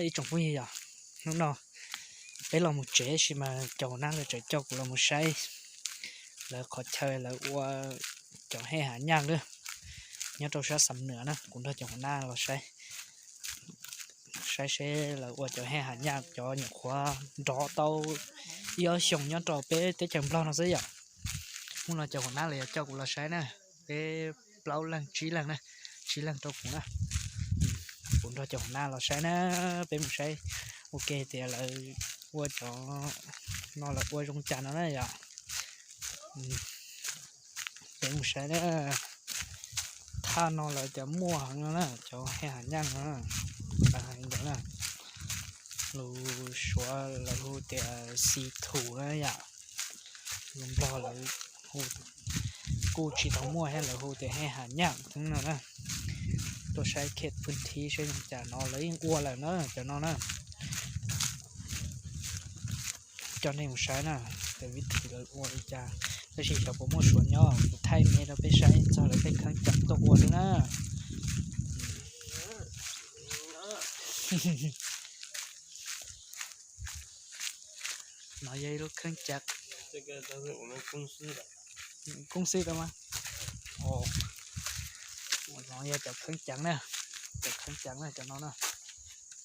Ib tsoom phooj ywg yom, hnub no peb los mus tsev sis mas cov huam nab lawv tseem coj kuv los mus saib lawv qhov chaw lawv ua cov hej hav nyaj lawm nyob rau sab Xam Nuam na. Kuv nrog cov huam nab los saib, saib seb lawv ua cov hej hav nyaj cov nyuam qhuav nrov tau ib ob xyoos nyob rau peb teb chaws Nplog no xwb yom. Hnub no cov huam nab lawv yuav coj kuv los saib na, peb plaub leeg tsib leeg na, tsib leeg rau kuv na. Kuv nrog cov huam nab los saib na, peb mus saib ua ke tias lawv ua cov no lawv ua zoo cas no na yom. Peb mus saib na, thaj no lawv tias muaj heev no na, cov hej hav nyaj no na, lawv hais ntawd na. Lus Suav lawv hu tias xi thum na yom, lus Nplog lawv hu kuj tsis tau muaj thiab, lawv hu tias hej hav nyaj xwb no na. Tuaj saib khej phooj thib saib zoo cas no lawv yeej ua lawm na cov no na. Coj nej mus saib na, tias vib thim lawv ua li cas, tab sis xyov puas muaj Suav nyob, kuv thaij me rau peb saib txog lawv tej kheeb cam tuaj ua xwb na. No yog ib lub kheeb cam. Koob xib tau mas. No yog cov kheeb cam na, cov kheeb cam na cov no na,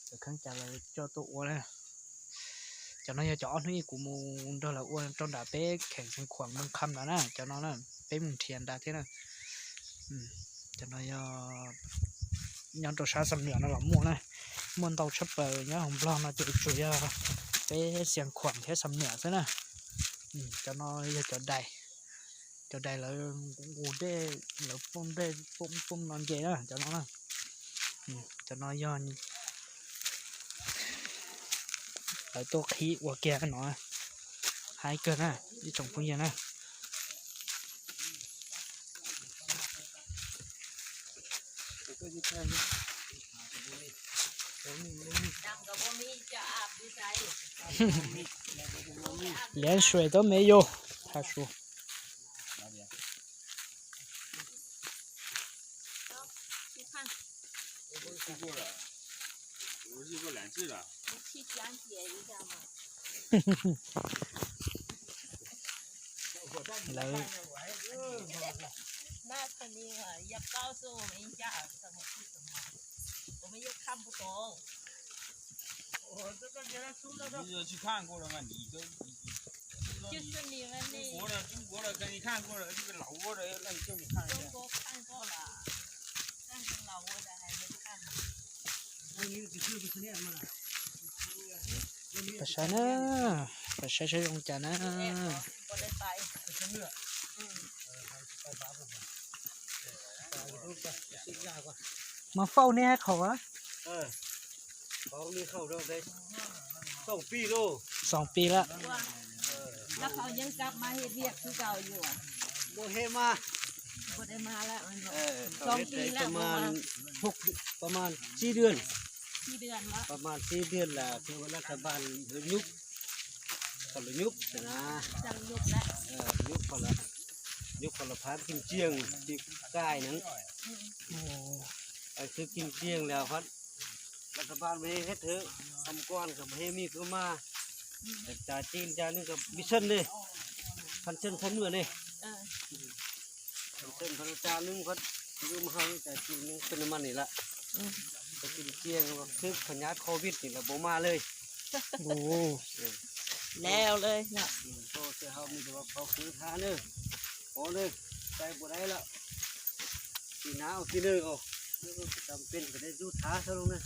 cov kheeb cam lawv coj tuaj ua na. Cov no yog cov ob hnub ib kuv mus nrog lawv ua rau nram peb kheem Xeev Khuam Moos Kham ntawd na, cov no na, peb mus nrhiav nrad thiab na. Cov no yog nyob rau sab Xam Nuam no los muaj na, muaj ntau tshaj plaws, nyob hauv Nplog no ces tsuas yog peb Xeev Khuam thiab Xam Nuam xwb na. Cov no yog cov dais, cov dais lawv nqus dej, lawv poob dej poob poob no nce na cov no na. Cov no yog lawv tuaj qhib ua kiag no, haib kawg na ib tsoom phooj ywg na. Liam suav tuab me yus, tha su. Lawv Pab saib na, pab saib saib zoo cas na. Mas fauj nej hab qhaum a? Xoom pis lawm. Ua he mas, pab mas tsib dwb, pab mas tsib dwb lawm, pab mas laj tab npab lawv nyub, qhov lawv nyub na, nyub qhov lawv, nyub qhov lawv phab kim tsiaj, kim kaij na. Khwv kim tsiaj lawm, laj tab npab mas he thwv tham quan kom he mij khwv mas, cas cin cas nws kom bi sân ne, phan sân phan nuam ne, phan sân phan cas nws phan, nws mas hau cas cin nws phan mas ni lawm. Khwv kim tsiaj, khwv phan nyab covid ni lawm puas mas lawm. Lawm lawm. Khwv tha na, ov na, cai puas dai lawm. Tis nab ua tis nab os, tam pes kom dai zug thav xwb los na.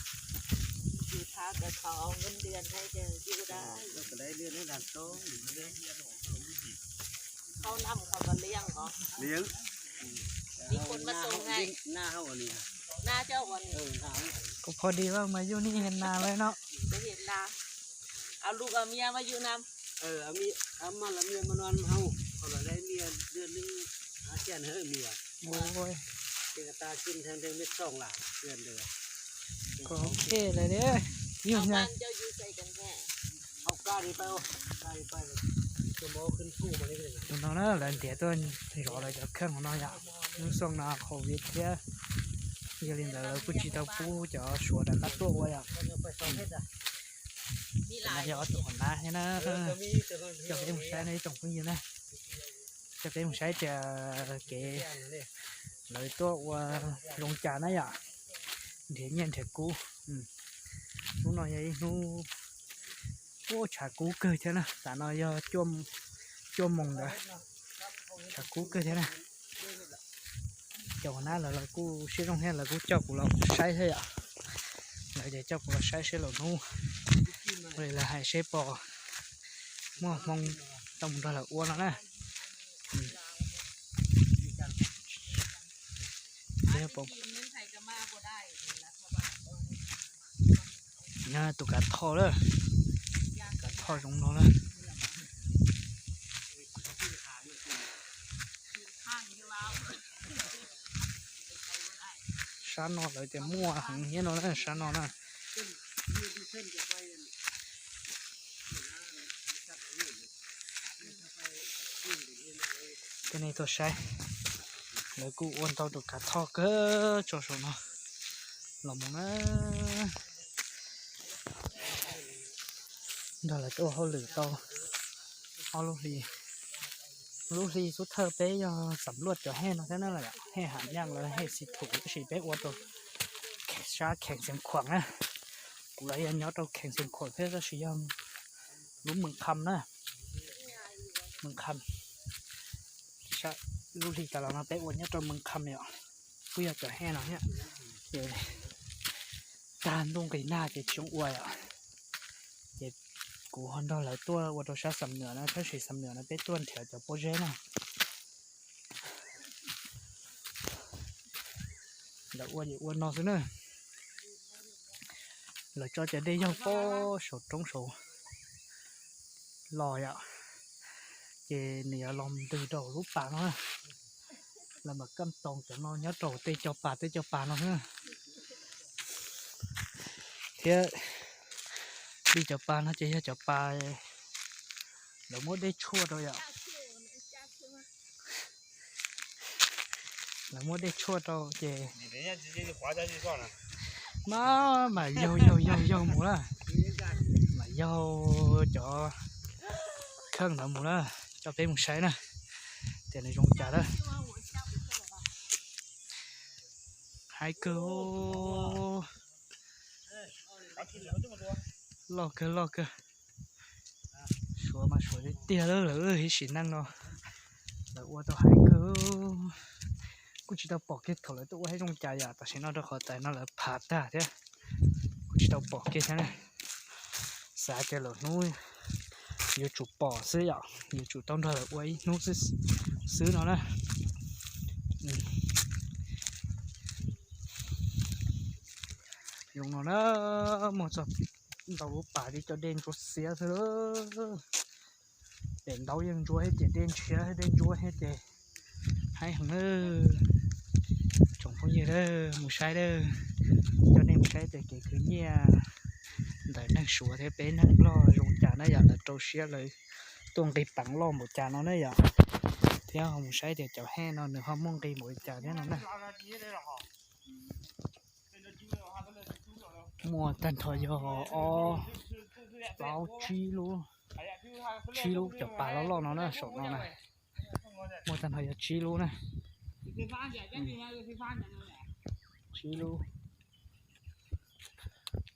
Zug thav kom tau ngân leen thiab ces zug dai. Kom dai leen thiab dam toob. Khau nab khau kov liab os. Liab. Ib khun mas xoo nai. Nab hauv ua ni. Nab cov ua ni. Kuv pho di mas yug nij nas lawm no. Au lug au mia mas yug nam. Mas lawv mia mas no hau, qhov lawv dai mia dua neeg hab cia na mia. Ces tas kim theej theej mej xoom lam cia ntawd. Koj khej lawm de. Yug na. Tus no na lawv ntiav tuaj zov lawv cov kheej no yom. Lub xyoo no covid thiab, yog li ntawd lawv kuj tsis tau pub cov Suav rov qab tuaj ua yom. Yog ob tug hauv nab thiab na. Coj peb mus saib na ib tsoom phooj ywg na. Coj peb mus saib tias kev lawv tuaj ua zoo cas na yom. Nrhiav nyiaj nrhiav kub. Hnub no yog ib hnub ua tshav kub kawg thiab na, tam no yog cuaj moos ntawd, tshav kub kawg thiab na. Cov hauv nab lawv los kuj siab zoo thiab, lawv kuj coj kuv los saib thiab yom. Lawv ces coj kuv los saib seb lawm hnub li lawv hais seb pom muaj hmoo tau mus nrog lawv ua no na. Tus kav thoj lawm, kav thoj zoo no na. Sab no lawv tias muaj heev thiab no na, sab no na. Coj nej tuaj saib, lawv kuj ua ntau tus kav thoj kawg tso saum no los mus na. Nrog lawv tuaj ua hauj lwm tau ob lub hli. Lub hli xub thawj peb yog xam luaj cov hej no thiab na, hej Ham Nyaj lawv hej Xi Thum, tab sis peb ua rau sab Kheem Xeev Khuam na. Kuv los yog nyob rau Kheem Xeev Khuam thiab tab sis yog lub Mws Kham na. Mws Kham. Lub hli tas los no peb ua nyob rau Mws Kham yom. Kuj yog cov hej no thiab. Ces tag ntuj nqis nag ces tsis zoo ua yom. Ces kuv ho nrog lawv tuaj ua rau sab Xam Nuam na, tab sis Xam Nuam no peb tuaj nrhiav cov pob zeb na. Lawv ua ces ua no xwb na. Lawv tso cov dej yaug pem saum roob saud los yom, ces nws yuav los ntws rau lub pas no. Lawv mam kaj toos cov no nyob rau tej cov pas tej cov pas no xwb. Thiab li cov pas no ces yog cov pas lawv muab dej tshuaj rau yom. Lawv muab dej tshuaj rau ces mas mam yaug yaug yaug yaug mus na. Mam yaug cov kheej ntawd mus na, coj peb mus saib na, tias nws zoo cas na. Haib kawg, loj kawg loj kawg. Suav mas suav tiag tiag lawm, lawv ib sim neej no lawv ua tau haib kawg. Kuj tsis tau pom kiag thaum lawv tuaj ua haib zoo cas yom, tam sim no rau qhov tais no lawv phav tag thiab. Kuj tsis tau pom kiag thiab na. Xav tias lwm hnub yuav tsum pom xwb yom, yuav tsum tau nrog lawv ua ib hnub xwb no na. Zoo no na, muaj txog ntau lub pas li cov dej ntsuab xiab xwb. Pem ntaub yeej ntsuab thiab ces dej ntshiab dej ntsuab thiab ces haib heev na. Tsoom phooj ywg mus saib, coj nej mus saib tias kev khwv nyiaj ntawm neeg Suav thiab peb neeg Nplog zoo cas na yom, lawv rau siab lawv tuaj nqis peev loj npaum cas no na yom. Thiab ho mus saib tias cov hej no nws ho muaj nqis npaum li cas thiab no na. Muaj tag nrho yog ob, plaub, tsib lub, tsib lub cov pas loj loj no na saum no na. Muaj tag nrho yog tsib lub na. Tsib lub.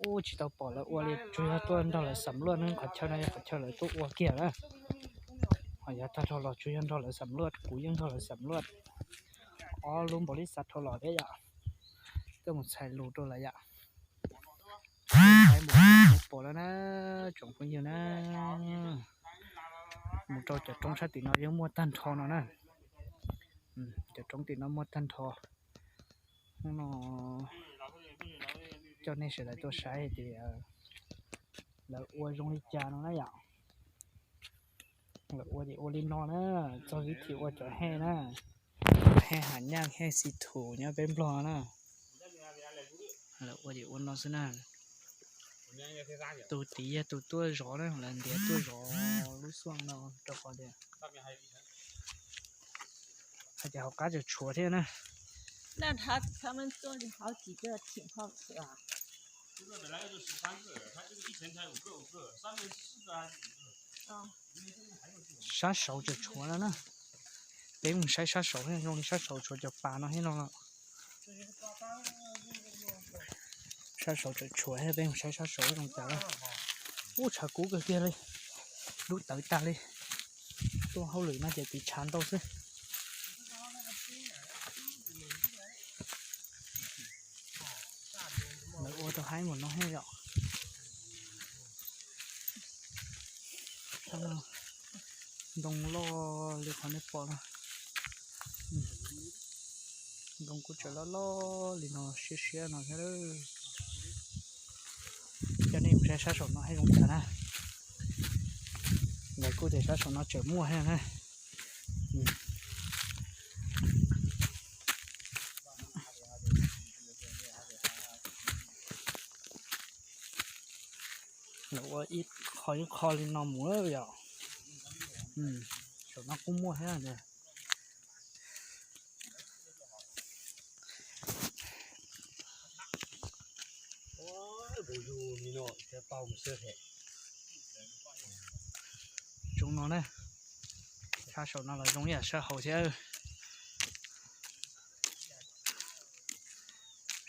Ub, tsis tau pom lawv ua li, tsuas yog tuaj nrog lawv xam luaj ne, qhov chaw no yog qhov chaw lawv tuaj ua kiag na. Ho yav tag dhau los tsuas yog nrog lawv xam luaj, kuv yeej nrog lawv xam luaj. Ob lub npaum li xav dhau los thiab yom. Tuaj mus txhais lus rau lawv yom. Txhais mus pom lawm na, tsoom phooj ywg na. Mus rau cov roob sab tim no yeej muaj tag nrho no na. Cov roob tim no muaj tag nrho. Hnub no coj nej sawv daws tuaj saib hais tias lawv ua zoo li cas no na yom. Lawv ua ces ua li no na, txog vib thim ua cov hej na, hej Ham Nyaj hej Xi Thum nyob peb Nplog na. Lawv ua ces ua no xwb na. Tus tid yog tus tuaj zov na, lawv ntiav tuaj zov lub xuaj no rau qhov tias hais tias hauv qab tseem tshuav thiab na. Sab saud tseem tshuav no na. Peb mus saib sab saud thiab, zoo li sab saud tshuav cov pas no thiab no. Sab saud tseem tshuav thiab, peb mus saib sab saud zoo cas na. Ub, tshav kub kawg kiag li, lub tawv tag li. Tuaj hauj lwm no ces tiv tshav ntau xwb. Lawv ua tau haib mus no thiab yom. Ntoo loj li qhov nej pom no. Ntoo kuj tseem loj loj li no siab siab no thiab. Coj nej mus saib sab saum no thiab zoo cas na. Lawv kuj tias sab saum no tseem muaj thiab na. Lawv ua ib qho ib qho li no mus yom. Saum no kuj muaj thiab. Zoo no na, sab saum no los zoo ib yam sab hauv thiab.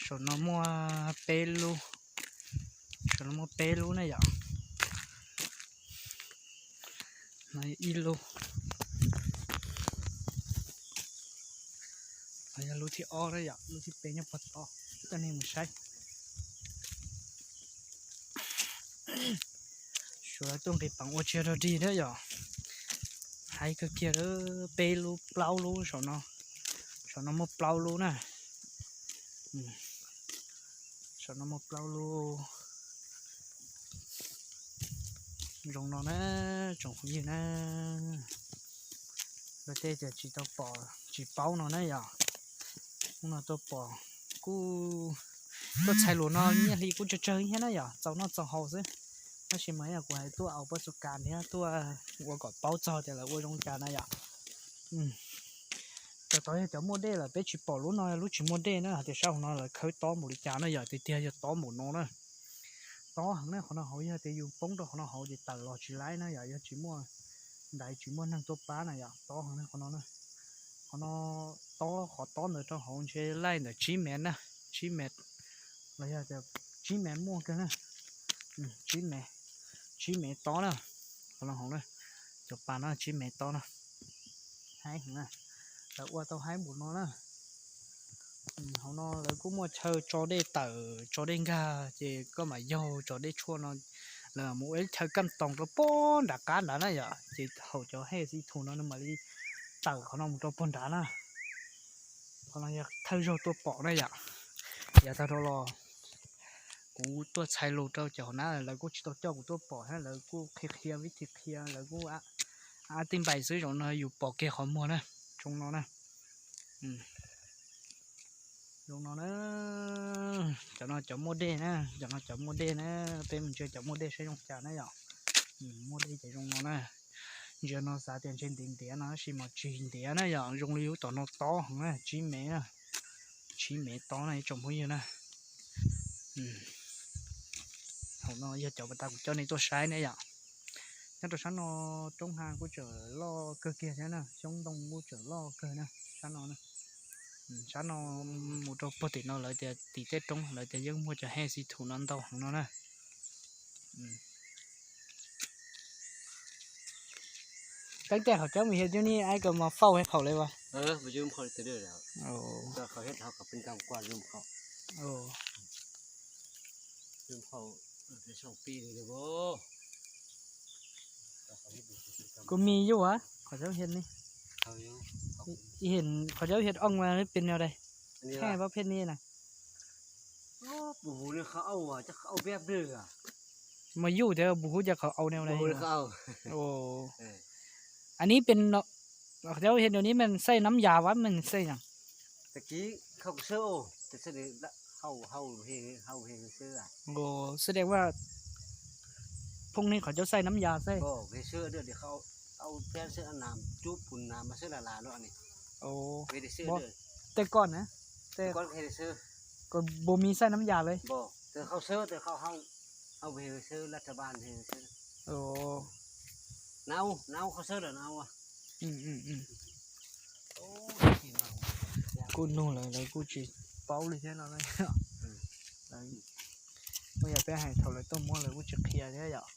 Saum no muaj peb lub, saum no muaj peb lub na yom. No ib lub, no yog lub thib ob na yom, lub thib peb nyob puag tod, coj nej mus saib. Suav tuaj nqis peev ua tsis yog dog dig na yom. Haib kawg kiag, peb lub plaub lub saum no, saum no muaj plaub lub na. Saum no muaj plaub lub. Zoo no na, tsoom phooj ywg na, luag tej tias tsis tau pom tsis paub no na yom. Hnub no tuaj pom, kuj tuaj txhais lus no nyiaj hli kuj tsawg tsawg thiab na yom, txaus noj txaus haus xwb. Tab sis mas yog kuv hais tuaj aus pab xu kas thiab tuaj ua kom paub txog tias lawv ua zoo cas na yom. Cov tod yog cov muaj dej lawm, peb tsis pom lub no lub tsis muaj dej na, hais tias sab hauv no lawv khawb tob npaum li cas na yom, tiag tiag yog tob npaum no na. Tob heev na, qhov no hauv yog tias yus poob rau qhov no hauv ces tawm los tsis laib na yom, yog tsis muaj ntaiv tsis muaj neeg tuaj pab na yom, tob heev na qhov no na. Qhov no tob, qhov tob ntawd rau hauv ntshe laij ntawm tsib mev na, tsib mev los yog tias tsib mev muaj kawg na. Tsib mev, tsib mev tob na, qhov no hauv na, cov pas no tsib mev tob na. Haib heev na, lawv ua tau haib npaum no na. Hauv no lawv kuj muaj chaw tso dej tawm tso dej nkag ces koj mam yaug tso dej tshuaj no, lawv mam mus ua ib chaw kaj toos rau puag nram qab nrad na yom, ces haum cov hej xi thum no nws mam li tawm qhov no mus rau puag nrad na. Qhov no yog thawj zaug tuaj pom na yom. Yav tag dhau los kuv tuaj txhais lus rau cov hauv na, lawv kuj tsis tau coj kuv tuaj pom thiab, lawv kuj qhia qhia vib thi qhia, lawv kuj ab tij npais xwb, zoo no yus pom kiag qhov muag na, zoo no na. Zoo no na, cov no cov muaj dej na, cov no cov muaj dej na, peb mus ntsia cov muaj dej saib zoo cas na yom. Muaj dej ces zoo no na. Ntsia no xav tias ntshe ntiav ntiav no tab sis mas tsis ntiav na yom, zoo li lub tom no tob heev na, tsib mev na, tsib mev tob na ib tsoom phooj ywg na. Hauv no yog cov pas tas kuv coj nej tuaj saib na yom. Nyob rau sab no roob ha kuj tseem loj kawg kiag thiab na, xyoob ntoo kuj tseem loj kawg na sab no. Sab no mus rau puag tim no lawv tias tim tej roob lawv tias yeej muaj cov hej xi thum no ntau heev no na. Teeb tej qhov cawb mus hias cub ni ai kom mos fauj he qhaum le as. Kuv mis yuj a, qhov cawb hias ni, qhov cawb hias oo mas pes nio dais, pab phem ni na. Mas yuj tias bus hub cas qhov au ne. As ni pes no, qhov cawb hias ni mas xaij nab yas vas mas xaij na. Xwb dees ua phooj ni qhov cawb xaij nab yas xaij. Tej koj na, tej, koj bus mis xaij nab yas le. Ov, kuj nug lawv, lawv kuj tsis paub li thiab no. Lawv, yog peb hais thaum lawv tuaj muab lawv kuj tsis qhia thiab yom.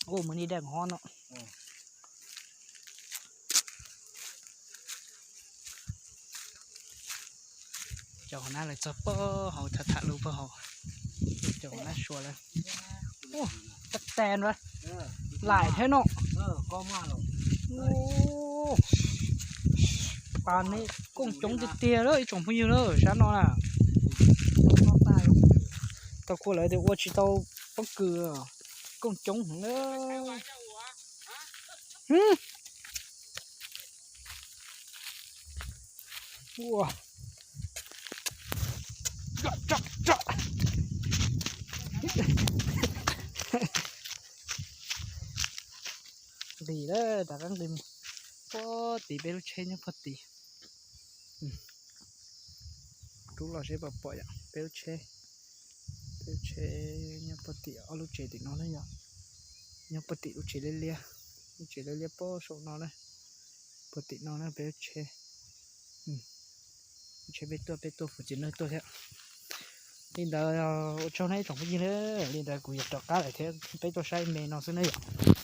Ua mus ni daj hob no. Cov hauv nab lawv txog pog hauv, tham tham lus pog hauv. Cov hauv nab sua lawm. Tab tas lawm, laim thiab no. Pas ne, kooj coob tiag tiag lawm ib tsoom phooj ywg lawm, sab no na. Tau kuv lawv tias ua tsis tau pob kws, kooj coob heev na. Ua, nqis lawm, rov qab nqis mus. Puag tim peb lub tsheb nyob puag tim. Rub los seb puas pom yom, peb lub tsheb, peb lub tsheb nyob puag tim ob lub tsev tim no na yom. Nyob puag tim lub tsev liab liab, lub tsev liab liab puag saum no na, puag tim no na peb lub tsheb. Lub tsheb peb tuaj, peb tuaj puag tim no tuaj thiab. Li ntawd, ua tsaug nej ib tsoom phooj ywg na, li ntawd kuv yuav rov qab lawm thiab, peb tuaj saib me no xwb na yom.